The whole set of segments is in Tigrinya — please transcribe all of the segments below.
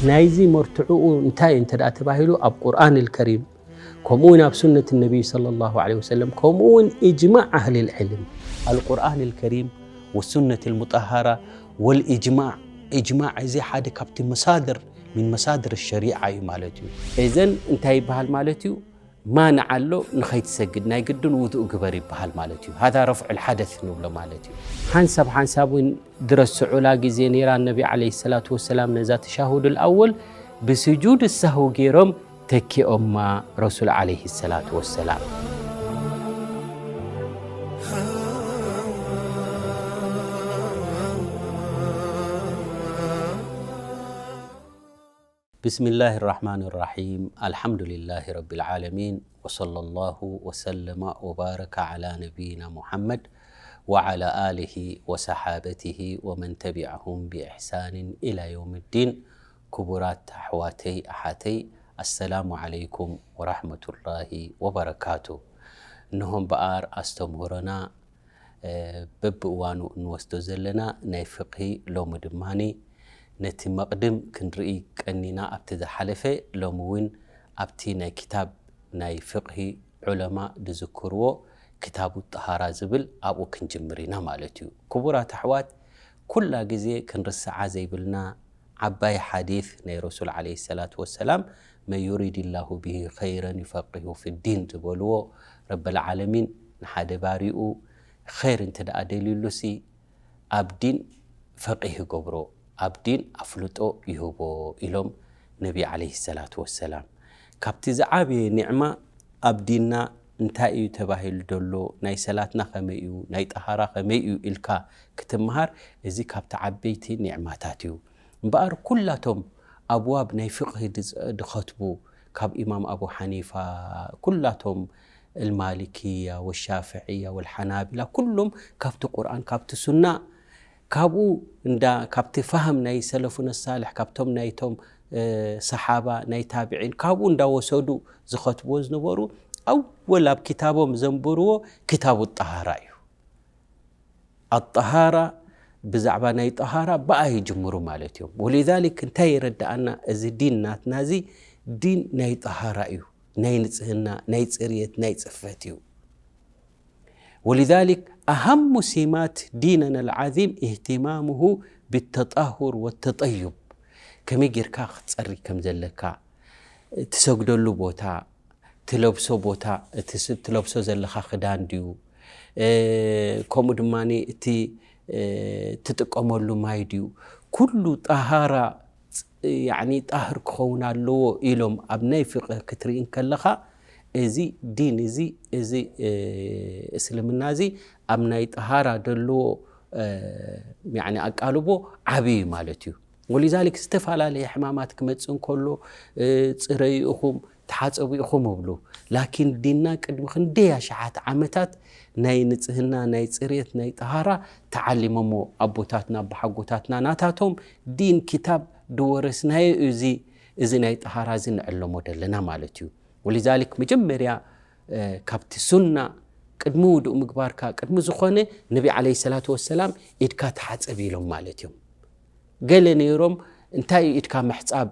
ናይዚ መርትዕኡ እንታይ እንተ ደኣ ተባሂሉ፣ ኣብ ቁርኣን ኣልከሪም፣ ከምኡ እውን ኣብ ሱነት ነቢይ ሰለላሁ ዐለይሂ ወሰለም፣ ከምኡ እውን ኢጅማዕ ኣህሊል ዒልም። ኣልቁርኣን ኣልከሪም ወሱነት ኣልሙጠሃራ ወልኢጅማዕ። ኢጅማዕ እዚ ሓደ ካብቲ መሳድር፣ ሚን መሳድር ሸሪዓ እዩ ማለት እዩ። እዘን እንታይ ይበሃል ማለት እዩ? ማንዓ ኣሎ፣ ንኸይትሰግድ ናይ ግድን ውዱእ ግበር ይበሃል ማለት እዩ። ሃዛ ረፍዑል ሓደስ ንብሎ ማለት እዩ። ሓንሳብ ሓንሳብ እውን ድረስዑላ ግዜ ነይራ፣ ነቢ ዓለይሂ ሰላቱ ወሰላም ነዛ ተሻሁዱል ኣወል ብስጁድ ሳህው ገይሮም ተኪኦማ ረሱል ዓለይሂ ሰላቱ ወሰላም። بسم الله الرحمن الرحيم. الحمد لله رب العالمين. وصلى الله وسلم وبارك على نبينا محمد وعلى آله وصحابته ومن تبعهم بإحسان إلى يوم الدين. ክቡራት ኣሕዋተይ ኣሓተይ፣ ኣሰላሙ ዓለይኩም ወራህመቱላሂ ወበረካቱ። እንሆ እምበኣር ኣስተምህሮና፣ እ፣ በብእዋኑ እንወስዶ ዘለና ናይ ፍቕሂ፣ ሎሚ ድማኒ ነቲ መቕድም ክንርኢ ቀኒና ኣብቲ ዝሓለፈ፣ ሎሚ እውን ኣብቲ ናይ ክታብ ናይ ፍቕሂ ዑለማ ዝዝክርዎ ክታቡ ጠሃራ ዝብል ኣብኡ ክንጅምር ኢና ማለት እዩ። ክቡራት ኣሕዋት፣ ኩላ ግዜ ክንርስዓ ዘይብልና ዓባይ ሓዲስ ናይ ረሱል ዓለይሂ ሰላቱ ወሰላም፣ "መን ዩሪድ ላሁ ብሂ ኸይረን ዩፈቂሁ ፊዲን" ዝበልዎ፣ ረበል ዓለሚን ንሓደ ባሪኡ ኸይር እንተ ደኣ ደልዩሉሲ፣ ኣብ ዲን ፈቂህ ይገብሮ፣ ኣብ ዲን ኣፍልጦ ይህቦ ኢሎም ነቢ ዓለይሂ ሰላቱ ወሰላም። ካብቲ ዝዓበየ ኒዕማ ኣብ ዲንና እንታይ እዩ ተባሂሉ ዘሎ፣ ናይ ሰላትና ከመይ እዩ፣ ናይ ጠሃራ ከመይ እዩ ኢልካ ክትምሃር፣ እዚ ካብቲ ዓበይቲ ኒዕማታት እዩ። እምበኣር ኩላቶም ኣብዋብ ናይ ፍቕሂ ድጽ-፣ ድኸትቡ፣ ካብ ኢማም ኣቡ ሓኒፋ፣ ኩላቶም ኣልማሊክያ ወሻፍዕያ ወልሓናቢላ፣ ኩሎም ካብቲ ቁርኣን፣ ካብቲ ሱና፣ ካብኡ እንዳ፣ ካብቲ ፋህም ናይ ሰለፉነ ሳልሕ፣ ካብቶም ናይቶም፣ እ፣ ሰሓባ፣ ናይ ታብዒን፣ ካብኡ እንዳወሰዱ ዝኸትብዎ ዝነበሩ፣ ኣወል ኣብ ክታቦም ዘንብርዎ ክታቡ ጠሃራ እዩ። ኣጠሃራ፣ ብዛዕባ ናይ ጠሃራ ብኣ ይጅምሩ ማለት እዮም። ወሊዛሊክ እንታይ የረድኣና? እዚ ዲን ናትና እዚ ዲን ናይ ጠሃራ እዩ፣ ናይ ንጽህና፣ ናይ ጽርየት፣ ናይ ጽፈት እዩ። ወሊዛሊክ ኣሃሙ ሲማት ዲነና ኣልዓዚም እህትማሙሁ ብተጣሁር ወተጠዩብ። ከመይ ጌርካ ክትጸሪ ከም ዘለካ፣ ትሰግደሉ ቦታ፣ ትለብሶ ቦታ፣ እቲ ስ-፣ ትለብሶ ዘለኻ ክዳን ድዩ? እ፣ ከምኡ ድማ እቲ፣ እ፣ ትጥቀመሉ ማይ ድዩ? ኩሉ ጠሃራ፣ ፅ-፣ ያዕኒ ጣህር ክኸውን ኣለዎ ኢሎም ኣብ ናይ ፍቅህ ክትርኢ እንከለኻ፣ እዚ ዲን እዚ፣ እዚ፣ እ፣ እስልምና እዚ ኣብ ናይ ጠሃራ ዘለዎ፣ እ፣ ያዕኒ ኣቃልቦ ዓብዪ ማለት እዩ። ወሊዛሊክ ዝተፈላለየ ሕማማት ክመጽእ እንከሎ፣ እ፣ ጽረዩ ኢኹም፣ ተሓጸቡ ኢኹም እብሉ። ላኪን ዲንና ቅድሚ ክንደይ ኣሽሓት ዓመታት ናይ ንጽህና፣ ናይ ጽሬት፣ ናይ ጠሃራ ተዓሊሞሞ ኣቦታትና ኣቦሓጎታትና። ናታቶም ዲን ክታብ ድወረስናዮ እዚ፣ እዚ ናይ ጠሃራ እዚ ንዕለሞ ደለና ማለት እዩ። ወሊዛሊክ መጀመርያ፣ እ፣ ካብቲ ሱና ቅድሚ ውዱእ ምግባርካ፣ ቅድሚ ዝኾነ ነቢ ዓለይሂ ሰላቱ ወሰላም ኢድካ ተሓጸብ ኢሎም ማለት እዮም። ገለ ነይሮም እንታይ እዩ ኢድካ ምሕጻብ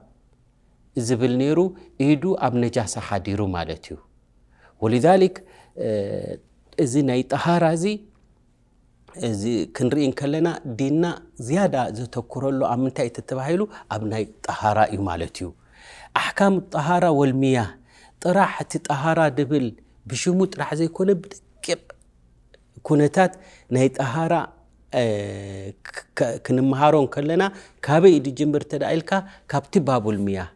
ዝብል ነይሩ፣ ኢዱ ኣብ ነጃሳ ሓዲሩ ማለት እዩ። ወሊዛሊክ፣ እ፣ እዚ ናይ ጠሃራ እዚ፣ እዚ ክንርኢ እንከለና ዲንና ዝያዳ ዘተኩረሉ ኣብ ምንታይ እዩ ተተባሂሉ? ኣብ ናይ ጠሃራ እዩ ማለት እዩ። ኣሕካም ጠሃራ ወልሚያህ ጥራሕ እቲ ጠሃራ ድብል ብሽሙ ጥራሕ ዘይኮነ ብደቂቕ ኩነታት ናይ ጠሃራ፣ እ፣ ክ-፣ ክ-፣ ክንመሃሮ እንከለና ካበይ እዩ ድጅምር እንተ ደኣ ኢልካ ካብቲ ባቡል ሚያህ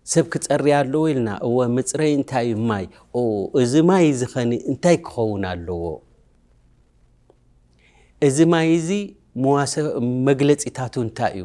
ሰብ ክጸሪ ኣለዎ ኢልና፣ እወ፣ ምጽረይ እንታይ እዩ? ማይ። ኦ፣ እዚ ማይ እዚ ኸኒ እንታይ ክኸውን ኣለዎ? እዚ ማይ እዚ መዋሰ-፣ መግለጺታቱ እንታይ እዩ?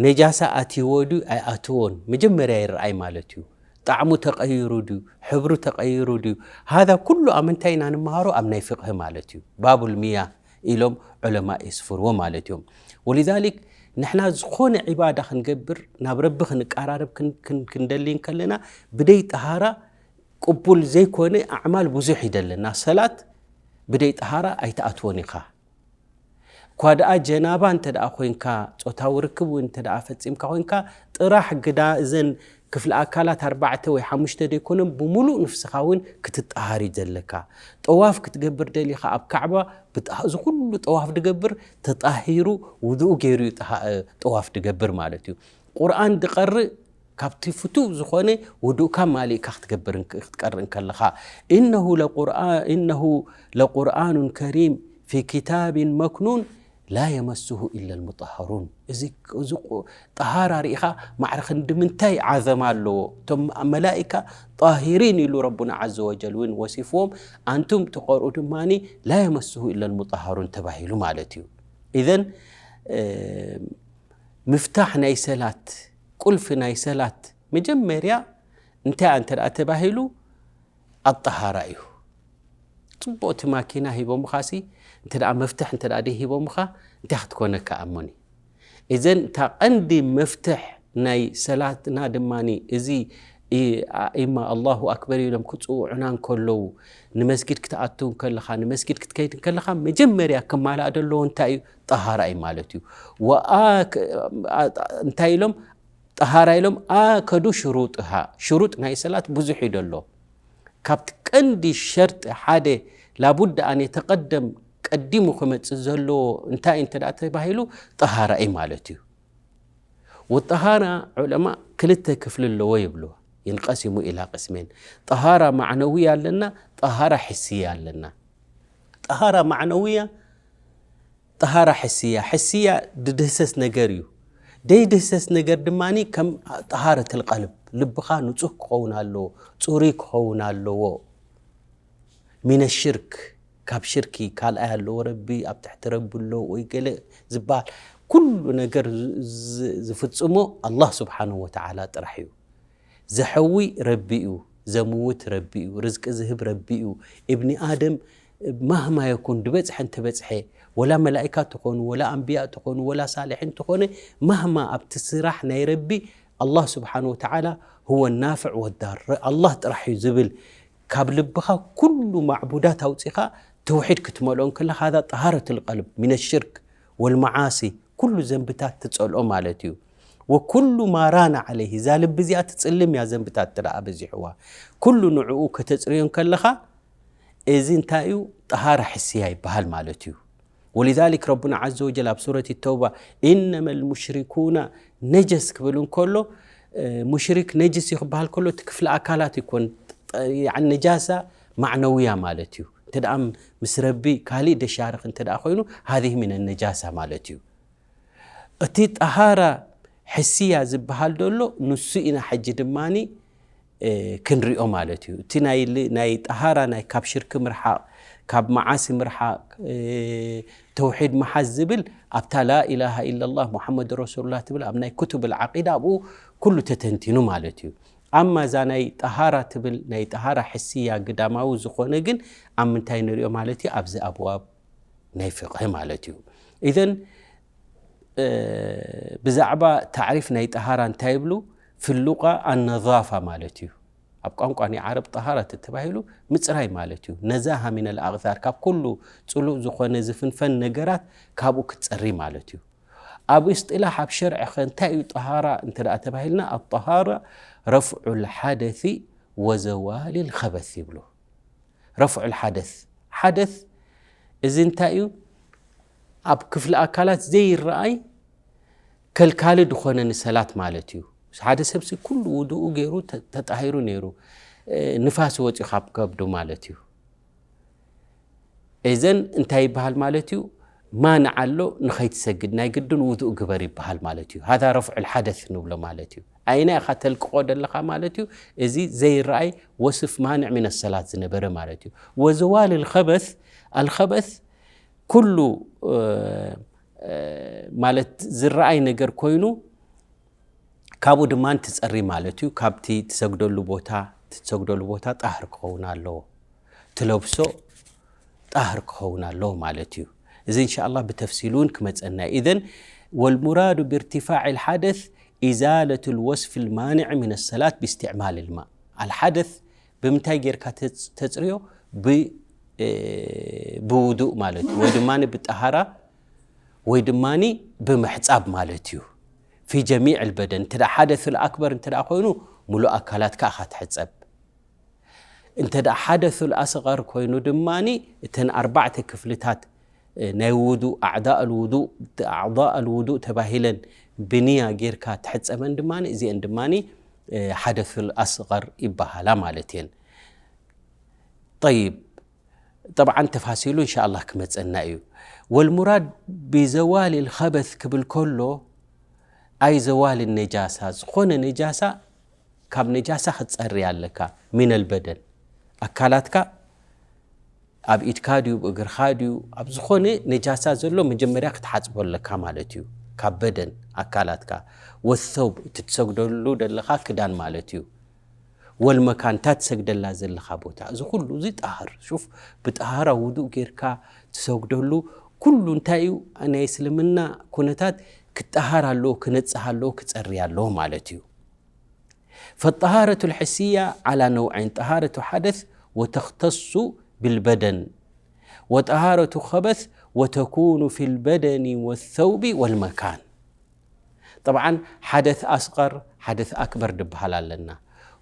ነጃሳ ኣትይዎ ድዩ ኣይኣትዎን? መጀመርያ ይረኣይ ማለት እዩ። ጣዕሙ ተቐይሩ ድዩ? ሕብሩ ተቐይሩ ድዩ? ሃዛ ኩሉ ኣብ ምንታይ ኢና ንመሃሮ? ኣብ ናይ ፍቕሂ ማለት እዩ። ባቡል ሚያህ ኢሎም ዑለማ የስፍርዎ ማለት እዮም። ወሊዛሊክ ንሕና ዝኾነ ዒባዳ ክንገብር፣ ናብ ረቢ ክንቀራረብ ክን-፣ ክን-፣ ክንደሊ እንከለና፣ ብደይ ጠሃራ ቅቡል ዘይኮነ ኣዕማል ብዙሕ ይደለና። ሰላት ብደይ ጠሃራ ኣይትኣትዎን ኢኻ። እኳ ደኣ ጀናባ እንተ ደኣ ኮይንካ፣ ጾታዊ ርክብ እውን እንተ ደኣ ፈጺምካ ኮይንካ፣ ጥራሕ ግዳ እዘን ክፍለ ኣካላት ኣርባዕተ ወይ ሓሙሽተ ዘይኮነን፣ ብምሉእ ንፍስኻ እውን ክትጠሃር እዩ ዘለካ። ጠዋፍ ክትገብር ደሊኻ ኣብ ካዕባ፣ ብጣ-፣ እዚ ኩሉ ጠዋፍ ድገብር ተጣሂሩ፣ ውዱኡ ገይሩ እዩ ጠሃ-፣ ጠዋፍ ድገብር ማለት እዩ። ቁርኣን ድቐርእ ካብቲ ፍቱው ዝኾነ ውዱእካ ማሊእካ ክትገብር እንክ-፣ ክትቀርእ እንከለኻ፣ "ኢነሁ ለቁርኣ-፣ ኢነሁ ለቁርኣኑን ከሪም ፊ ኪታቢን መክኑን ላ የመስሁ ኢላ ልሙጠሃሩን።" እዚ፣ እዚ ቁ-፣ ጠሃራ ርኢኻ ማዕረ ክንዲ ምንታይ ዓዘማ ኣለዎ። እቶም መላኢካ ጣሂሪን ኢሉ ረቡና ዓዘ ወጀል እውን ወሲፍዎም፣ ኣንቱም ትቐርኡ ድማ ላ የመስሁ ኢላ ልሙጠሃሩን ተባሂሉ ማለት እዩ። ኢዘን፣ እ፣ ምፍታሕ ናይ ሰላት፣ ቁልፊ ናይ ሰላት መጀመርያ እንታይ እንተ ደኣ ተባሂሉ፣ ኣጠሃራ እዩ። ጽቡቕ፣ እቲ ማኪና ሂቦምኻ ሲ፣ እንተ ደኣ መፍትሕ እንተ ደኣ ደይ ሂቦምኻ፣ እንታይ ክትኮነካ ኣሞኒ? እዘን እታ ቀንዲ መፍትሕ ናይ ሰላትና ድማ እዚ ኢ-፣ ኣኢማ ኣላሁ ኣክበር ኢሎም ክጽውዑና እንከለዉ፣ ንመስጊድ ክትኣቱ እንከለኻ፣ ንመስጊድ ክትከይድ እንከለኻ፣ መጀመርያ ክማላእ ዘለዎ እንታይ እዩ? ጠሃራ እዩ ማለት እዩ። ወኣ ክ-፣ ኣ-፣ እንታይ ኢሎም? ጠሃራ ኢሎም ኣከዱ ሽሩጥሃ። ሽሩጥ ናይ ሰላት ብዙሕ እዩ ደሎ። ካብቲ ቀንዲ ሸርጢ ሓደ ላቡድ ኣን የተቀደም ቀዲሙ ክመጽእ ዘለዎ እንታይ እንተ ደኣ ተባሂሉ ጠሃራ እዩ ማለት እዩ። ወጠሃራ ዑለማ ክልተ ክፍሊ ኣለዎ ይብሉ፣ ይንቀሲሙ ኢላ ቅስሜን። ጠሃራ ማዕነውያ ኣለና፣ ጠሃራ ሕስያ ኣለና። ጠሃራ ማዕነውያ፣ ጠሃራ ሕስያ። ሕስያ ድድህሰስ ነገር እዩ። ደይድህሰስ ነገር ድማ ከም ጠሃረት ልቀልብ፣ ልብኻ ንጹህ ክኸውን ኣለዎ፣ ጽሩይ ክኸውን ኣለዎ። ሚነ ሽርክ፣ ካብ ሽርኪ፣ ካልኣይ ኣለዎ ረቢ፣ ኣብ ትሕቲ ረቢ ኣሎ ወይ ገለ ዝበሃል፣ ኩሉ ነገር ዝ-፣ ዝ-፣ ዝፍጽሞ ኣላህ ስብሓንሁ ወተዓላ ጥራሕ እዩ። ዘሐዊ ረቢ እዩ፣ ዘምውት ረቢ እዩ፣ ርዝቂ ዝህብ ረቢ እዩ። እብኒ ኣደም ማህማ የኩን፣ ድበጽሐ እንተበጽሐ፣ ወላ መላኢካ ትኾኑ፣ ወላ ኣንብያ ትኾኑ፣ ወላ ሳልሒን ትኾነ፣ ማህማ ኣብቲ ስራሕ ናይ ረቢ፣ ኣላህ ስብሓን ወተዓላ ሁወ ናፍዕ ወዳር፣ ኣላህ ጥራሕ እዩ ዝብል፣ ካብ ልብኻ ኩሉ ማዕቡዳት ኣውጺኻ ተውሒድ ክትመልኦ እንከለኻ፣ ሃዛ ጠሃረቱል ቀልብ ሚነ ሽርክ ወልመዓሲ፣ ኩሉ ዘንብታት ትጸልኦ ማለት እዩ። ወኩሉ ማ ራና ዓለይሂ፣ እዛ ልቢ እዚኣ ትጽልም እያ፣ ዘንብታት እንተ ደኣ በዚሕዋ። ኩሉ ንዕኡ ከተጽርዮ እንከለኻ፣ እዚ እንታይ እዩ? ጠሃራ ሕስያ ይበሃል ማለት እዩ። ወሊዛሊክ ረቡና ዓዘ ወጀል ኣብ ሱረት ተውባ፣ "ኢነመል ሙሽሪኩና ነጀስ" ክብል እንከሎ፣ እ፣ ሙሽሪክ ነጅስ እዩ ክበሃል ከሎ፣ እቲ ክፍሊ ኣካላት ይኮን፣ ጠ-፣ ያዕኒ ነጃሳ ማዕነውያ ማለት እዩ። እንተ ደኣ ምስ ረቢ ካሊእ ደሻርኽ እንተ ደኣ ኮይኑ፣ ሃዚህ ሚነ ነጃሳ ማለት እዩ። እቲ ጠሃራ ሕስያ ዝበሃል ዘሎ፣ ንሱ ኢና ሕጂ ድማኒ፣ እ፣ ክንሪኦ ማለት እዩ። እቲ ናይ ል-፣ ናይ ጠሃራ፣ ናይ ካብ ሽርክ ምርሓቕ፣ ካብ መዓሲ ምርሓቕ፣ እ፣ ተውሒድ ምሓዝ ዝብል ኣብታ ላኢላሃ ኢለላህ ሙሓመድ ረሱሉላህ ትብል ኣብ ናይ ኩቱብ ልዓቂዳ ኣብኡ ኩሉ ተተንቲኑ ማለት እዩ። ኣማ እዛ ናይ ጠሃራ ትብል ናይ ጠሃራ ሕስያ ግዳማዊ ዝኾነ ግን ኣብ ምንታይ ንሪኦ ማለት እዩ? ኣብዚ ኣብዋብ ናይ ፍቕሂ ማለት እዩ። ኢዘን፣ እ፣ ብዛዕባ ታዕሪፍ ናይ ጠሃራ እንታይ ይብሉ? ፍሉቃ ኣነዛፋ ማለት እዩ። ኣብ ቋንቋ ናይ ዓረብ ጠሃራ ተተባሂሉ ምጽራይ ማለት እዩ። ነዛሃ ሚነል ኣቕዛር፣ ካብ ኩሉ ጽሉእ ዝኾነ ዝፍንፈን ነገራት ካብኡ ክትጸሪ ማለት እዩ። ኣብ እስጢላሕ፣ ኣብ ሸርዒ ኸ እንታይ እዩ ጠሃራ እንተ ደኣ ተባሂልና፣ ኣጠሃራ ረፍዑል ሓደሲ ወዘዋሊል ኸበስ ይብሉ። ረፍዑል ሓደስ። ሓደስ እዚ እንታይ እዩ? ኣብ ክፍሊ ኣካላት ዘይረኣይ ከልካሊ ድኾነ ንሰላት ማለት እዩ። ሓደ ሰብሲ ኩሉ ውዱኡ ገይሩ ተ-፣ ተጣሂሩ ነይሩ፣ እ፣ ንፋስ ወፂኡ ካብ ከብዱ ማለት እዩ። እዘን እንታይ ይበሃል ማለት እዩ? ማንዓ ኣሎ ንኸይትሰግድ ናይ ግድን ውዱእ ግበር ይበሃል ማለት እዩ። ሃዛ ረፍዑል ሓደስ ንብሎ ማለት እዩ። ኣይና ኢኻ ተልቅቖ ደለኻ ማለት እዩ? እዚ ዘይረኣይ ወስፍ ማንዕ ሚነ ሰላት ዝነበረ ማለት እዩ። ወዘዋል ልኸበስ፣ ኣልኸበስ ኩሉ፣ እ፣ እ፣ ማለት ዝረኣይ ነገር ኮይኑ ካብኡ ድማ ትጸሪ ማለት እዩ። ካብቲ ትሰግደሉ ቦታ፣ ትሰግደሉ ቦታ ጣህር ክኸውን ኣለዎ። ትለብሶ ጣህር ክኸውን ኣለዎ ማለት እዩ። እዚ እንሻ ኣላህ ብተፍሲል እውን ክመጸና እዩ። ኢዘን ወልሙራዱ ብርትፋዕ ልሓደስ ኢዛለት ልወስፍ ልማንዕ ምን ሰላት ብእስትዕማል ልማ። ኣልሓደስ ብምንታይ ጌርካ ተጽ-፣ ተጽርዮ? ብ-፣ እ፣ ብውዱእ ማለት እዩ። ወይ ድማ ብጠሃራ ወይ ድማኒ ብምሕጻብ ማለት እዩ። ፊ ጀሚዕ ልበደን እንተ ሓደሱል ኣክበር እንተ ኮይኑ፣ ሙሉእ ኣካላትካ ኢኻ ትሕጸብ። እንተ ሓደሱል ኣስቐር ኮይኑ ድማኒ፣ እተን ኣርባዕተ ክፍልታት ናይ ውዱእ ኣዕዳእ ልውዱእ፣ ኣዕዳእ ልውዱእ ተባሂለን ብንያ ጌርካ ትሕጸበን ድማኒ፣ እዚአን ድማኒ ሓደሱል ኣስቐር ይበሃላ ማለት እየን። ጠይብ፣ ጠብዓን ተፋሲሉ እንሻኣላህ ክመጸና እዩ። ወልሙራድ ብዘዋል ልኸበስ ክብል ከሎ፣ ኣይ ዘዋል ነጃሳ፣ ዝኾነ ነጃሳ ካብ ነጃሳ ክትጸሪ ኣለካ። ሚነል በደን፣ ኣካላትካ፣ ኣብ ኢድካ ድዩ፣ እግርኻ ድዩ፣ ኣብ ዝኾነ ነጃሳ ዘሎ መጀመርያ ክትሓጽቦ ኣለካ ማለት እዩ። ካብ በደን ኣካላትካ። ወሰውብ፣ እቲ ትሰግደሉ ደለኻ ክዳን ማለት እዩ። ወልመካን፣ እታ ትሰግደላ ዘለኻ ቦታ። እዚ ኩሉ እዚ ጣህር። ሹፍ፣ ብጣህራ ውዱእ ጌርካ ትሰግደሉ ኩሉ እንታይ እዩ? ናይ እስልምና ኩነታት ክጣሃር ኣለዎ፣ ክነጽህ ኣለዎ፣ ክጸሪ ኣለዎ ማለት እዩ። فالطهارة الحسية على نوعين، طهارة حدث وتختص بالبدن، وطهارة خبث وتكون في البدن والثوب والمكان. ጠብዓን ሓደስ ኣስቐር፣ ሓደስ ኣክበር ድበሃል ኣለና።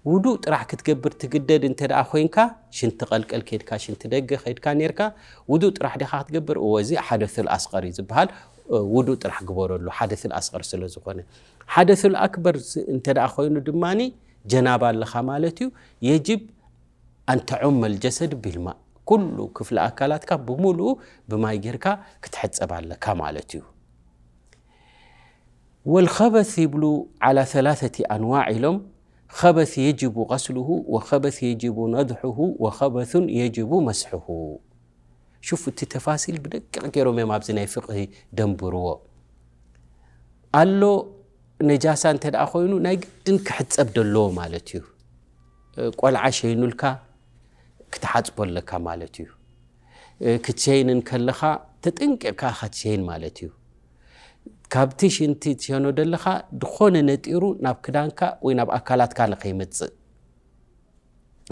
ውዱእ ጥራሕ ክትገብር ትግደድ እንተ ደኣ ኮይንካ፣ ሽንቲ ቀልቀል ከድካ፣ ሽንቲ ደገ ከድካ ነርካ፣ ውዱእ ጥራሕ ዲኻ ክትገብር? እወ፣ እዚ ሓደሱል ኣስቐር እዩ ዝበሃል። ውዱእ ጥራሕ ግበረሉ፣ ሓደሱል ኣስቐር ስለ ዝኾነ። ሓደሱል ኣክበር ስ-፣ እንተ ደኣ ኮይኑ ድማኒ፣ ጀናባ ኣለኻ ማለት እዩ። የጅብ ኣን ተዑመል ጀሰድ ቢልማእ፣ ኩሉ ክፍሊ ኣካላትካ ብምሉኡ ብማይ ጌርካ ክትሕጸብ ኣለካ ማለት እዩ። ወልኸበስ ይብሉ ዓላ ሰላሰቲ ኣንዋዕ ኢሎም፣ ኸበስ የጅቡ ቀስሉሁ፣ ወኸበስ የጅቡ ነድሑሁ፣ ወኸበሱን የጅቡ መስሑሁ። ሹፍ፣ እቲ ተፋሲል ብደቂቕ ገይሮም እዮም ኣብዚ ናይ ፍቕሂ ደንብርዎ። ኣሎ ነጃሳ እንተ ደኣ ኮይኑ ናይ ግድን ክሕጸብ ደለዎ ማለት እዩ። ቆልዓ ሸይኑልካ ክትሓጽቦ ኣለካ ማለት እዩ። ክትሸይን እንከለኻ ተጠንቂቕካ ኢኻ ትሸይን ማለት እዩ። ካብቲ ሽንቲ ትሸኖ ደለኻ ድኾነ ነጢሩ ናብ ክዳንካ ወይ ናብ ኣካላትካ ንኸይመጽእ።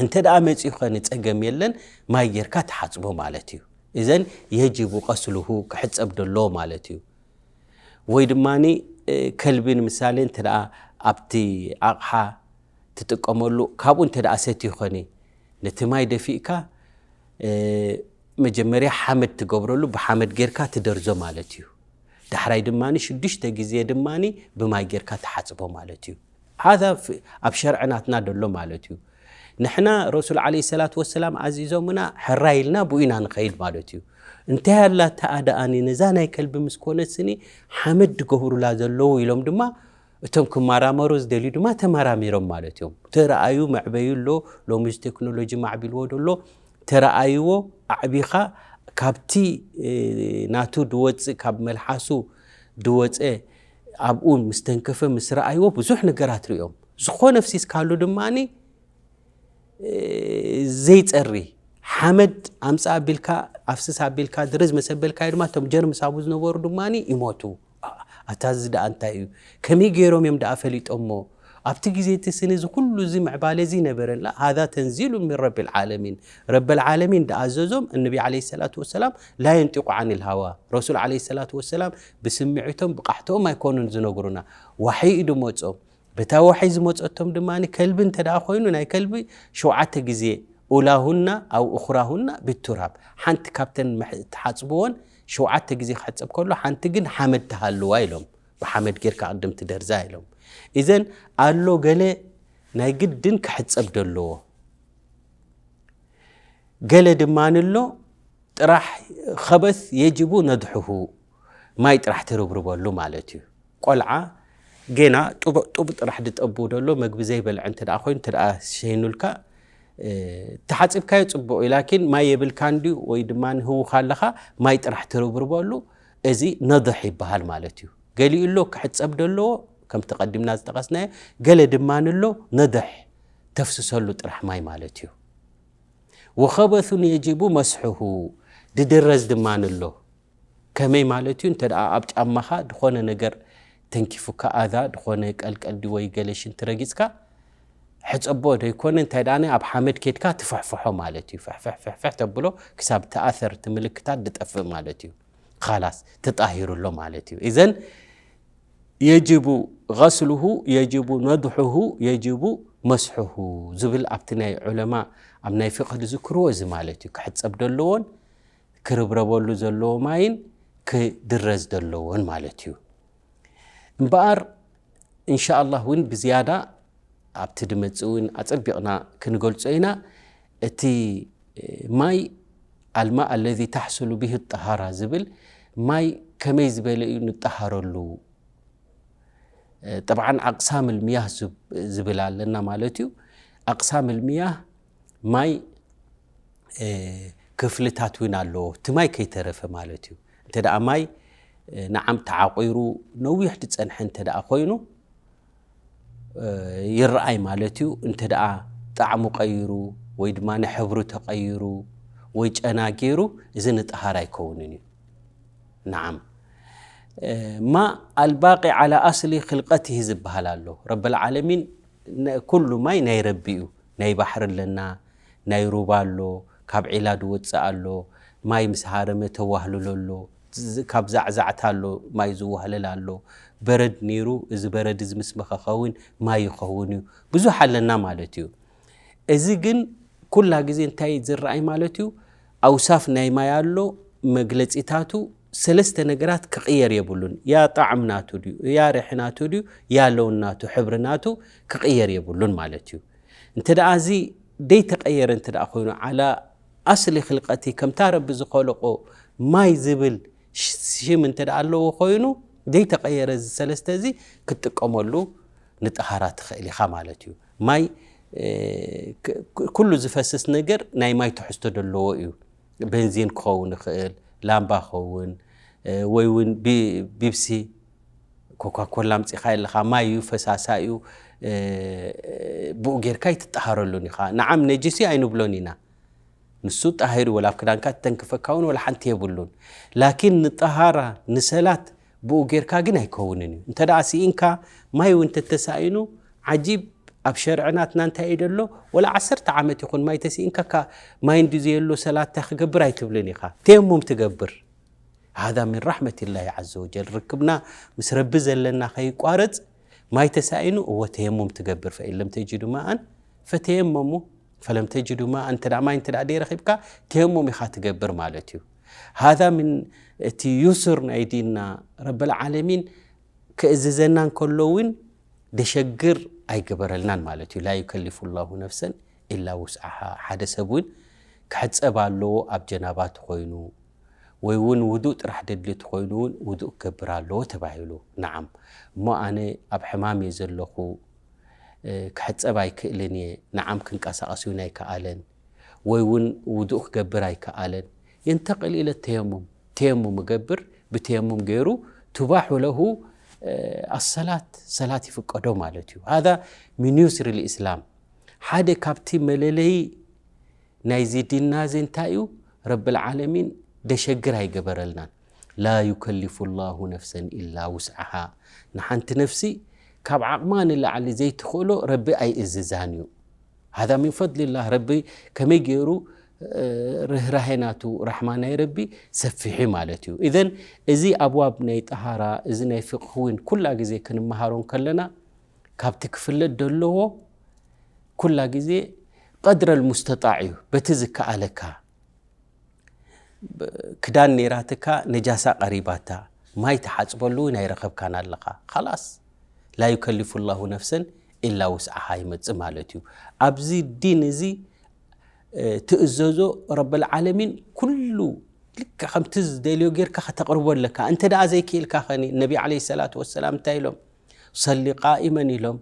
እንተ ደኣ መጺኡ ኸ ንጸገም የለን፣ ማይ ጌርካ ትሓጽቦ ማለት እዩ። እዘን የጅቡ ቀስሉሁ ክሕጸብ ደለዎ ማለት እዩ። ወይ ድማኒ፣ እ፣ ከልቢ ንምሳሌ እንተ ደኣ ኣብቲ ኣቕሓ ትጥቀመሉ፣ ካብኡ እንተ ደኣ ሰትዩ ኸኒ፣ ነቲ ማይ ደፊእካ፣ እ፣ መጀመርያ ሓመድ ትገብረሉ፣ ብሓመድ ጌርካ ትደርዞ ማለት እዩ። ዳሕራይ ድማኒ ሽዱሽተ ግዜ ድማኒ ብማይ ጌርካ ትሓጽቦ ማለት እዩ። ሃዛ ፍ-፣ ኣብ ሸርዒ ናትና ደሎ ማለት እዩ። ንሕና ረሱል ዓለይሂ ሰላቱ ወሰላም ኣዚዞምና ሕራይ ኢልና ብኡ ኢና ንኸይድ ማለት እዩ። እንታይ ኣላ እታ ደኣኒ ነዛ ናይ ከልቢ ምስ ኮነትስኒ ሓመድ ድገብሩላ ዘለዉ ኢሎም ድማ እቶም ክመራመሩ ዝደልዩ ድማ ተመራሚሮም ማለት እዮም። ተረኣዩ መዕበዩ ኣሎ፣ ሎሚ እዚ ቴክኖሎጂ ማዕቢልዎ ደሎ ተረኣይዎ ኣዕቢኻ ካብቲ፣ እ፣ ናቱ ድወጽእ ካብ መልሓሱ ድወጸ ኣብኡ ምስ ተንከፈ ምስ ረኣይዎ ብዙሕ ነገራት ርእዮም። ዝኾነ ፍሲስካሉ ድማኒ፣ እ፣ ዘይጸሪ ሓመድ ኣምጻ ኣቢልካ ኣፍስስ ኣቢልካ ድረዝ መሰበልካዮ ድማ እቶም ጀርምስ ኣብኡ ዝነበሩ ድማኒ ይሞቱ። ኣታ እዚ ደኣ እንታይ እዩ? ከመይ ገይሮም እዮም ደኣ ፈሊጦሞ? ኣብቲ ግዜ እቲ ስኒ እዚ ኩሉ እዚ ምዕባለ እዚ ነበረን። ላ፣ ሃዛ ተንዚሉ ሚን ረቢል ዓለሚን። ረበል ዓለሚን ደኣ ኣዘዞም። እነቢ ዓለይሂ ሰላቱ ወሰላም ላ የንጢቁ ዓኒል ሃዋ። ረሱል ዓለይሂ ሰላቱ ወሰላም ብስምዒቶም ብቃሕትኦም ኣይኮኑን ዝነግሩና። ዋሕይ እዩ ድመጾም። በታ ዋሕይ ዝመጸቶም ድማ ከልቢ እንተ ደኣ ኮይኑ ናይ ከልቢ ሸውዓተ ግዜ ኡላሁና ኣው ኡኽራሁና ብቱራብ። ሓንቲ ካብተን መሕ-፣ ትሓጽብዎን ሸውዓተ ግዜ ክሕጸብ ከሎ ሓንቲ ግን ሓመድ ትሃልዋ ኢሎም። ብሓመድ ጌርካ ቅድም ትደርዛ ኢሎም። እዘን ኣሎ ገለ ናይ ግድን ክሕጸብ ደለዎ። ገለ ድማ ንሎ ጥራሕ ኸበስ የጅቡ ነድሑሁ፣ ማይ ጥራሕ ትርብርበሉ ማለት እዩ። ቆልዓ ጌና ጡብ፣ ጡብ ጥራሕ ድጠቡ ደሎ መግቢ ዘይበልዐ እንተ ደኣ ኮይኑ፣ እንተ ደኣ ሸይኑልካ፣ እ፣ ተሓጺብካዮ ጽቡቕ እዩ። ላኪን ማይ የብልካን ድዩ ወይ ድማ ንህውኻ ኣለኻ፣ ማይ ጥራሕ ትርብርበሉ፣ እዚ ነድሕ ይበሃል ማለት እዩ። ገሊኡ ኣሎ ክሕጸብ ደለዎ፣ ከምቲ ቀዲምና ዝጠቐስናዮ፣ ገለ ድማ ንሎ ነድሕ ተፍስሰሉ ጥራሕ ማይ ማለት እዩ። ወኸበሱን የጅቡ መስሑሁ፣ ድድረዝ ድማ ንሎ። ከመይ ማለት እዩ? እንተ ደኣ ኣብ ጫማኻ ድኾነ ነገር ተንኪፉካ፣ ኣዛ ድኾነ ቀልቀል ድዩ ወይ ገለ ሽንቲ ረጊጽካ፣ ሕጸቦ ደይኮነ፣ እንታይ ደኣ ኣብ ሓመድ ኬድካ ትፍሕፍሖ ማለት እዩ። ፍሕፍሕ፣ ፍሕፍሕ ተብሎ ክሳብ እቲ ኣሰር፣ እቲ ምልክታት ድጠፍእ ማለት እዩ። ኻላስ ተጣሂሩ ኣሎ ማለት እዩ። እዘን የጅቡ غسله፣ የጅቡ ነድሑሁ፣ የጅቡ መስሑሁ ዝብል ኣብቲ ናይ ዑለማ ኣብ ናይ ፍቅህ ዝዝክርዎ እዚ ማለት እዩ። ክሕጸብ ደለዎን ክርብረበሉ ዘለዎ ማይን ክድረዝ ደለዎን ማለት እዩ። እምበኣር እንሻኣላህ እውን ብዝያዳ ኣብቲ ድመጽእ እውን ኣጸቢቕና ክንገልጾ ኢና። እቲ ማይ ኣልማ ኣለዚ ታሕሱሉ ብሂ ጠሃራ ዝብል ማይ ከመይ ዝበለ እዩ ንጠሃረሉ? ጠብዓን ኣቅሳም ልምያህ ዝብል ኣለና ማለት እዩ። ኣቅሳም ልምያህ ማይ ክፍልታት እውን ኣለዎ። እቲ ማይ ከይተረፈ ማለት እዩ። እንተ ደኣ ማይ ንዓም ተዓቂሩ ነዊሕ ዝጸንሐ እንተ ደኣ ኮይኑ ይረኣይ ማለት እዩ። እንተ ደኣ ጣዕሙ ቀይሩ ወይ ድማ ንሕብሩ ተቐይሩ ወይ ጨና ገይሩ፣ እዚ ንጠሃራ ኣይከውንን እዩ። ንዓም ማ ኣልባቂ ዓላ ኣስሊ ክልቀትህ ዝበሃል ኣሎ። ረብል ዓለሚን ኩሉ ማይ ናይ ረቢ እዩ። ናይ ባሕሪ ኣለና፣ ናይ ሩባ ኣሎ፣ ካብ ዒላ ዝወፅእ ኣሎ፣ ማይ ምስ ሃረመ ተዋህልሎ ኣሎ፣ ካብ ዛዕዛዕታ ኣሎ፣ ማይ ዝዋህለል ኣሎ፣ በረድ ነይሩ፣ እዚ በረድ እዚ ምስ መኸኸውን ማይ ይኸውን እዩ። ብዙሕ ኣለና ማለት እዩ። እዚ ግን ኩላ ግዜ እንታይ ዝረኣይ ማለት እዩ? ኣውሳፍ ናይ ማይ ኣሎ፣ መግለጺታቱ ሰለስተ ነገራት ክቕየር የብሉን። ያ ጣዕም ናቱ ድዩ፣ ያ ርሒ ናቱ ድዩ፣ ያ ለውን ናቱ፣ ሕብሪ ናቱ ክቕየር የብሉን ማለት እዩ። እንተ ደኣ እዚ ደይተቐየረ እንተ ደኣ ኮይኑ፣ ዓላ ኣስሊ ክልቀቲ፣ ከምታ ረቢ ዝኸለቆ ማይ ዝብል ሽም እንተ ደኣ ኣለዎ ኮይኑ፣ ደይተቐየረ እዚ ሰለስተ እዚ ክትጥቀመሉ ንጠሃራ ትኽእል ኢኻ ማለት እዩ። ማይ ኩሉ ዝፈስስ ነገር ናይ ማይ ትሕዝቶ ዘለዎ እዩ። ቤንዚን ክኸውን ይኽእል፣ ላምባ ክኸውን፣ ወይ እውን ቢብሲ፣ ኮካኮላ ኣምፂኻ የለኻ፣ ማይ እዩ፣ ፈሳሳ እዩ። ብኡ ጌርካ ይትጠሃረሉን ኢኻ። ንዓም ነጅሲ ኣይንብሎን ኢና። ንሱ ጣሂር ወላ ኣብ ክዳንካ ትተንክፈካ እውን ወላ ሓንቲ የብሉን። ላኪን ንጠሃራ ንሰላት ብኡ ጌርካ ግን ኣይከውንን እዩ። እንተ ደኣ ስኢንካ ማይ እውን ተተሳኢኑ፣ ዓጂብ ኣብ ሸርዕናትና እንታይ እዩ ደሎ? ወላ ዓሰርተ ዓመት ይኹን ማይ ተስኢንካ፣ ማይ እንዲ ዘየሎ ሰላት እንታይ ክገብር ኣይትብልን ኢኻ። ተየሙም ትገብር። ሃዛ ምን ራሕመት ላሂ ዓዘ ወጀል። ርክብና ምስ ረቢ ዘለና ከይቋረጽ ማይ ተሳኢኑ እወ ተየሙም ትገብር። ፈኢን ለም ተጅዱ ማኣን ፈተየመሙ ፈለም ተጅዱ ማኣን፣ እንተ ደኣ ማይ እንተ ደኣ ደይረኺብካ ተየሙም ኢኻ ትገብር ማለት እዩ። ሃዛ ምን እቲ ዩስር ናይ ዲንና ረብል ዓለሚን ክእዝዘና እንከሎ እውን ደሸግር ኣይገበረልናን ማለት እዩ። ላ ዩከሊፉ ላሁ ነፍሰን ኢላ ውስዓሃ። ሓደ ሰብ እውን ክሕጸብ ኣለዎ ኣብ ጀናባ ተኾይኑ፣ ወይ እውን ውዱእ ጥራሕ ደድልዮ ተኾይኑ እውን ውዱእ ክገብር ኣለዎ ተባሂሉ። ነዓም እሞ ኣነ ኣብ ሕማም እየ ዘለኹ፣ ክሕጸብ ኣይክእልን እየ፣ ንዓም ክንቀሳቐስ እውን ኣይከኣለን፣ ወይ እውን ውዱእ ክገብር ኣይከኣለን፣ የንተቅል ኢለ ተየሙም፣ ተየሙም እገብር፣ ብተየሙም ገይሩ ቱባሑ ለሁ ኣሰላት፣ ሰላት ይፍቀዶ ማለት እዩ። ሃዛ ሚን ዩስሪ ልእስላም። ሓደ ካብቲ መለለዪ ናይዚ ዲንና እዚ እንታይ እዩ? ረብል ዓለሚን ደሸግር ኣይገበረልናን። ላ ዩከሊፉ ላሁ ነፍሰን ኢላ ውስዓሃ። ንሓንቲ ነፍሲ ካብ ዓቕማ ንላዕሊ ዘይትኽእሎ ረቢ ኣይእዝዛን እዩ። ሃዛ ሚን ፈድሊላህ። ረቢ ከመይ ገይሩ ርህራሄ ናቱ ራሕማ ናይ ረቢ ሰፊሕ እዩ ማለት እዩ። ኢዘን እዚ ኣብዋብ ናይ ጠሃራ፣ እዚ ናይ ፍቅህ እውን ኩላ ግዜ ክንመሃሮ እንከለና ካብቲ ክፍለጥ ደለዎ ኩላ ግዜ ቀድረ ልሙስተጣዕ እዩ። በቲ ዝከኣለካ ክዳን ነይራትካ ነጃሳ ቀሪባታ ማይ ተሓጽበሉ እውን ኣይረኸብካን ኣለኻ። ኻላስ ላ ዩከሊፉ ላሁ ነፍሰን ኢላ ውስዓሃ ይመጽእ ማለት እዩ። ኣብዚ ዲን እዚ ትእዘዞ ረብል ዓለሚን ኩሉ ልክዕ ከምቲ ዝደልዮ ጌርካ ከተቕርቦ ኣለካ። እንተ ደኣ ዘይክኢልካ ኸኒ ነቢ ዓለይሂ ሰላቱ ወሰላም እንታይ ኢሎም? ሰሊ ቃኢመን ኢሎም።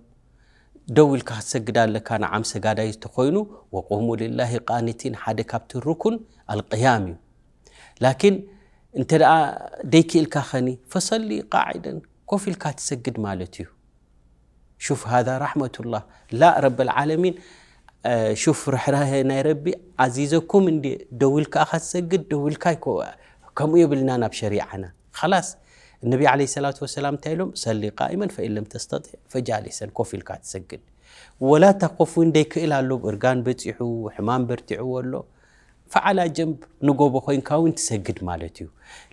ደው ኢልካ ክትሰግድ ኣለካ። ንዓም ሰጋዳይ ተኾይኑ ወቁሙ ሊላሂ ቃኒቲን ሓደ ካብቲ ሩኩን ኣልቅያም እዩ። ላኪን እንተ ደኣ ደይክኢልካ ኸኒ ፈሰሊ ቃዒደን ኮፍ ኢልካ ትሰግድ ማለት እዩ። ሹፍ ሃዛ ራሕመቱላህ ላ ረብል ዓለሚን ሹፍ ርሕራሄ ናይ ረቢ ኣዚዘኩም እንዲ ደው ኢልካ ኢኻ ትሰግድ ደው ኢልካ ኣይኮ ከምኡ የብልና ናብ ሸሪዓና ኸላስ እነቢ ዓለይሂ ሰላቱ ወሰላም እንታይ ኢሎም ሰሊ ቃኢመን ፈኢን ለም ተስተጢዕ ፈጃሊሰን ኮፍ ኢልካ ትሰግድ ወላ ተኮፍ እውን ደይክእል ኣሎ እርጋን በፂሑ ሕማም በርቲዕዎ ኣሎ ፈዓላ ጀንብ ንጎቦ ኮይንካ እውን ትሰግድ ማለት እዩ።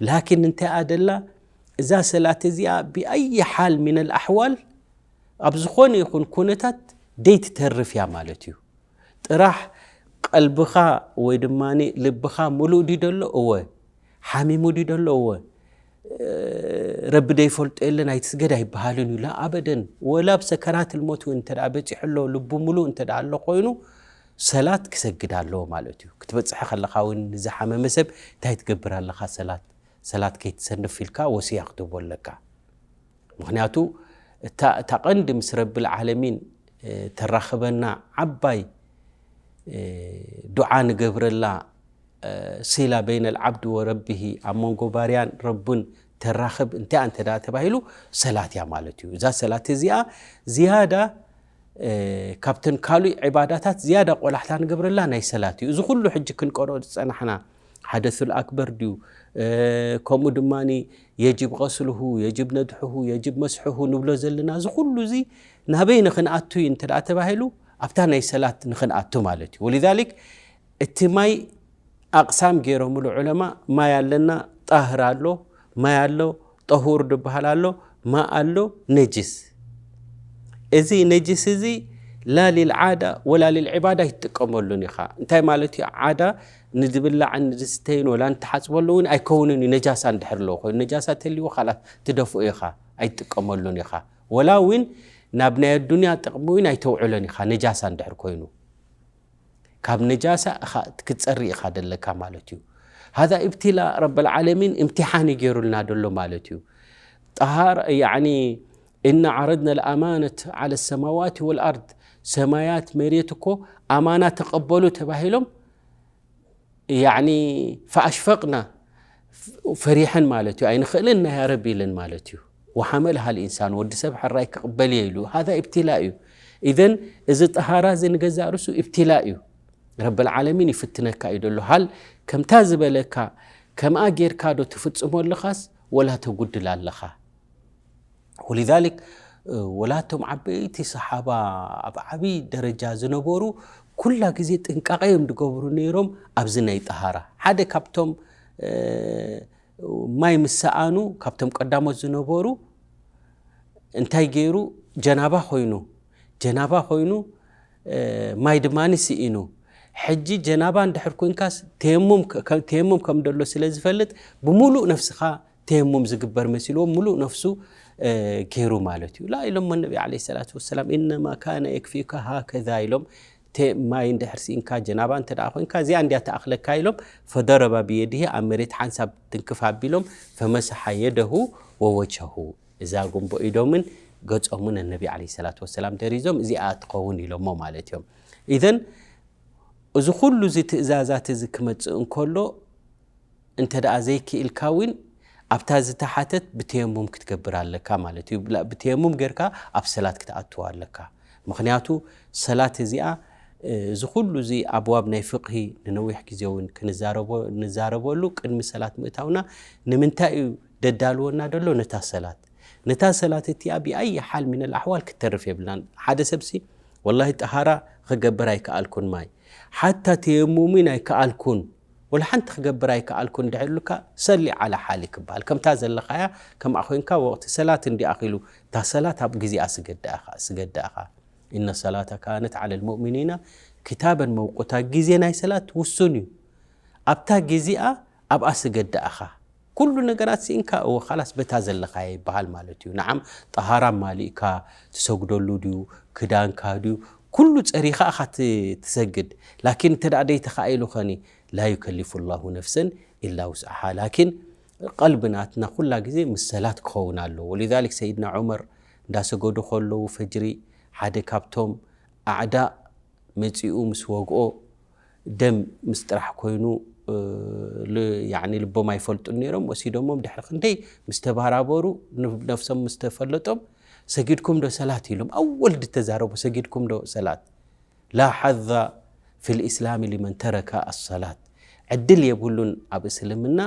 ላኪን እንታይ ኣደላ እዛ ሰላት እዚኣ ብኣይ ሓል ሚነል ኣሕዋል ኣብ ዝኾነ ይኹን ኩነታት ደይ ትተርፍ እያ ማለት እዩ። ጥራሕ ቀልብኻ ወይ ድማ ልብኻ ሙሉእ ድዩ ደሎ? እወ። ሓሚሙ ድዩ ደሎ? እወ። ረቢ ደይፈልጦ የለን ኣይትስገድ ኣይበሃልን እዩ። ላ ኣበደን። ወላ ኣብ ሰከራት ልሞት እውን እንተ ደኣ በፂሑ ኣሎ፣ ልቡ ሙሉእ እንተ ደኣ ኣሎ ኮይኑ ሰላት ክሰግድ ኣለዎ ማለት እዩ። ክትበፅሐ ከለኻ እውን ንዝሓመመ ሰብ እንታይ ትገብር ኣለኻ? ሰላት ሰላት ከይትሰንፍ ኢልካ ወስያ ክትህቦ ኣለካ። ምክንያቱ እታ እታ ቀንዲ ምስ ረብል ዓለሚን ተራኽበና ዓባይ ዱዓ ንገብረላ ሲላ በይነ ልዓብዲ ወረቢሂ ኣብ መንጎ ባርያን ረቡን ተራኽብ እንታይ እንተ ተባሂሉ ሰላት እያ ማለት እዩ። እዛ ሰላት እዚኣ ዝያዳ ካብተን ካልእ ዕባዳታት ዝያዳ ቆላሕታ ንገብረላ ናይ ሰላት እዩ። እዚ ኩሉ ሕጂ ክንቀርኦ ዝጸናሕና ሓደሱል ኣክበር ድዩ፣ ከምኡ ድማ የጅብ ቀስልሁ፣ የጅብ ነድሕሁ፣ የጅብ መስሕሁ ንብሎ ዘለና፣ እዚ ኩሉ እዚ ናበይ ንኽንኣቱ እዩ እንተ ደኣ ተባሂሉ ኣብታ ናይ ሰላት ንኽንኣቱ ማለት እዩ። ወሊዛሊክ እቲ ማይ ኣቕሳም ገይሮምሉ ዑለማ፣ ማይ ኣለና ጣህር ኣሎ፣ ማይ ኣሎ ጠሁር ዝበሃል ኣሎ፣ ማእ ኣሎ ነጅስ። እዚ ነጅስ እዚ ላ ሊልዓዳ ወላ ሊልዕባዳ ኣይትጥቀመሉን ኢኻ። እንታይ ማለት እዩ? ዓዳ ንዝብላዕን ንዝስተይን ወላ ንትሓፅበሉ እውን ኣይከውንን እዩ። ነጃሳ እንድሕር ኣለዎ ኮይኑ ነጃሳ ተልዎ ካላት ትደፍኦ ኢኻ፣ ኣይትጥቀመሉን ኢኻ። ወላ እውን ናብ ናይ ኣዱንያ ጥቕሚ እውን ኣይተውዕሎን ኢኻ ነጃሳ እንድሕር ኮይኑ። ካብ ነጃሳ ክትፀሪ ኢኻ ደለካ ማለት እዩ። ሃዛ ኢብትላ ረበል ዓለሚን እምትሓን ይገይሩልና ደሎ ማለት እዩ። ጠሃር ያኒ እና ዓረድና ልኣማነት ዓለ ሰማዋት ወልኣርድ፣ ሰማያት መሬት እኮ ኣማና ተቐበሉ ተባሂሎም ያኒ ፈኣሽፈቅና ፈሪሐን ማለት እዩ። ኣይንኽእልን ናይ ኣረብ ኢለን ማለት እዩ። ወሓመልሃ ልኢንሳን፣ ወዲ ሰብ ሕራይ ክቕበል እየ ኢሉ። ሃዛ ኢብትላ እዩ። ኢዘን እዚ ጠሃራ እዚ ንገዛእ ርሱ ኢብትላ እዩ። ረብል ዓለሚን ይፍትነካ እዩ ደሎ። ሃል ከምታ ዝበለካ ከምኣ ጌርካ ዶ ትፍጽሞ ኣለኻስ ወላ ተጉድል ኣለኻ? ወሊዛሊክ ወላቶም ዓበይቲ ሰሓባ ኣብ ዓብዪ ደረጃ ዝነበሩ ኩላ ግዜ ጥንቃቐ እዮም ዝገብሩ ነይሮም ኣብዚ ናይ ጠሃራ። ሓደ ካብቶም ማይ ምስ ሰኣኑ ካብቶም ቀዳሞት ዝነበሩ እንታይ ገይሩ? ጀናባ ኮይኑ፣ ጀናባ ኮይኑ ማይ ድማ ስኢኑ። ሕጂ ጀናባ እንድሕር ኮንካስ ተየሙም ከም ደሎ ስለ ዝፈልጥ ብምሉእ ነፍስኻ ተየሙም ዝግበር መሲልዎ ምሉእ ነፍሱ ገይሩ ማለት እዩ። ላ ኢሎሞ ነቢ ዓለይሂ ሰላቱ ወሰላም፣ ኢነማ ካነ የክፊካ ሃከዛ ኢሎም፣ ማይ እንድሕር ስኢንካ ጀናባ እንተ ደኣ ኮይንካ እዚኣ እንድያ ትኣኽለካ ኢሎም፣ ፈደረባ ብየድሂ ኣብ መሬት ሓንሳብ ትንክፍ ኣቢሎም፣ ፈመሰሓ የደሁ ወወጅሀሁ፣ እዛ ጉንቦ ኢዶምን ገጾምን ነቢ ዓለይሂ ሰላቱ ወሰላም ደሪዞም እዚኣ ትኸውን ኢሎሞ ማለት እዮም። ኢዘን እዚ ኩሉ እዚ ትእዛዛት እዚ ክመጽእ እንከሎ እንተ ደኣ ዘይክኢልካ እውን ኣብታ ዝተሓተት ብተየሙም ክትገብር ኣለካ ማለት እዩ። ብተየሙም ጌርካ ኣብ ሰላት ክትኣትዋ ኣለካ። ምኽንያቱ ሰላት እዚኣ እዚ ኩሉ እዚ ኣብዋብ ናይ ፍቕሂ ንነዊሕ ግዜ እውን ክንዛረበሉ ቅድሚ ሰላት ምእታውና ንምንታይ እዩ ደዳልወና ደሎ ነታ ሰላት? ነታ ሰላት እቲኣ ብኣይ ሓል ሚነል ኣሕዋል ክትተርፍ የብልናን። ሓደ ሰብሲ ወላሂ ጠሃራ ክገብር ኣይከኣልኩን ማይ ሓታ ተየሙሚን ኣይከኣልኩን ወላ ሓንቲ ክገብር ኣይከኣልኩን ድሕር ኢሉካ ሰሊ ዓላ ሓሊ ክበሃል ከምታ ዘለኻያ ከምኣ ኮይንካ ወቕቲ ሰላት እንዲ ኣኺሉ እታ ሰላት ኣብ ግዜኣ ስገዳ ኢኻ ስገዳ ኢኻ። ኢነ ሰላተ ካነት ዓለ ልሙእሚኒና ኪታበን መውቁታ። ግዜ ናይ ሰላት ውሱን እዩ። ኣብታ ግዜኣ ኣብኣ ስገዳ ኢኻ። ኩሉ ነገራት ስኢንካ እወ ካላስ በታ ዘለኻያ ይበሃል ማለት እዩ። ንዓም ጠሃራ ማሊእካ ትሰግደሉ ድዩ ክዳንካ ድዩ ኩሉ ጸሪኻ ኢኻ ትሰግድ። ላኪን እንተ ደኣ ደይተኻኢሉ ኸኒ ላ ዩከሊፉ ላሁ ነፍሰን ኢላ ውስዓሃ። ላኪን ቀልቢ ናትና ኩላ ግዜ ምስ ሰላት ክኸውን ኣለዎ። ወሊዛሊክ ሰይድና ዑመር እንዳሰገዱ ከለዉ ፈጅሪ ሓደ ካብቶም ኣዕዳእ መጺኡ ምስ ወግኦ ደም ምስ ጥራሕ ኮይኑ ልቦም ኣይፈልጡን ነይሮም። ወሲዶሞም ድሕሪ ክንደይ ምስ ተባራበሩ ነፍሶም ምስ ተፈለጦም ሰጊድኩም ዶ ሰላት ኢሎም ኣወል ድተዛረቡ ሰጊድኩም ዶ ሰላት ላ ሓዛ ፊ ልእስላሚ ሊመን ተረከ ኣሰላት። ዕድል የብሉን ኣብ እስልምና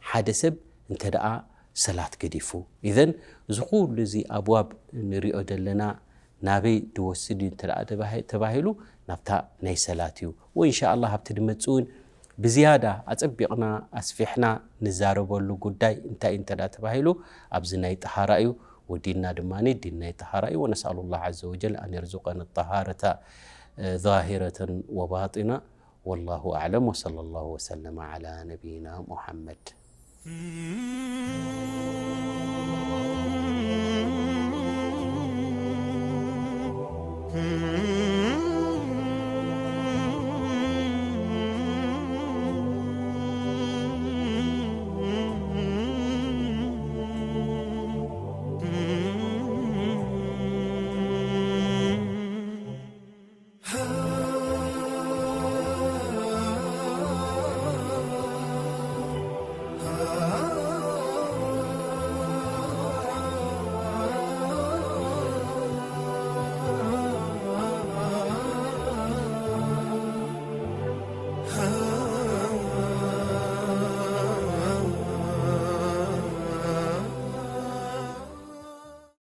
ሓደ ሰብ እንተ ደኣ ሰላት ገዲፉ። ኢዘን እዚ ኩሉ እዚ ኣብዋብ ንሪኦ ዘለና ናበይ ድወስድ እዩ እንተ ደኣ ተባሂሉ ናብታ ናይ ሰላት እዩ። ወኢንሻ ኣላህ ኣብቲ ድመጽእ እውን ብዝያዳ ኣጸቢቕና ኣስፊሕና ንዛረበሉ ጉዳይ እንታይ እንተ ደኣ ተባሂሉ፣ ኣብዚ ናይ ጠሃራ እዩ። ወዲና ድማ ዲን ናይ ጠሃራ እዩ። ونسأل الله عز وجل أن يرزقنا الطهارة ظاهرة وباطنة. والله أعلم، وصلى الله وسلم على نبينا محمد.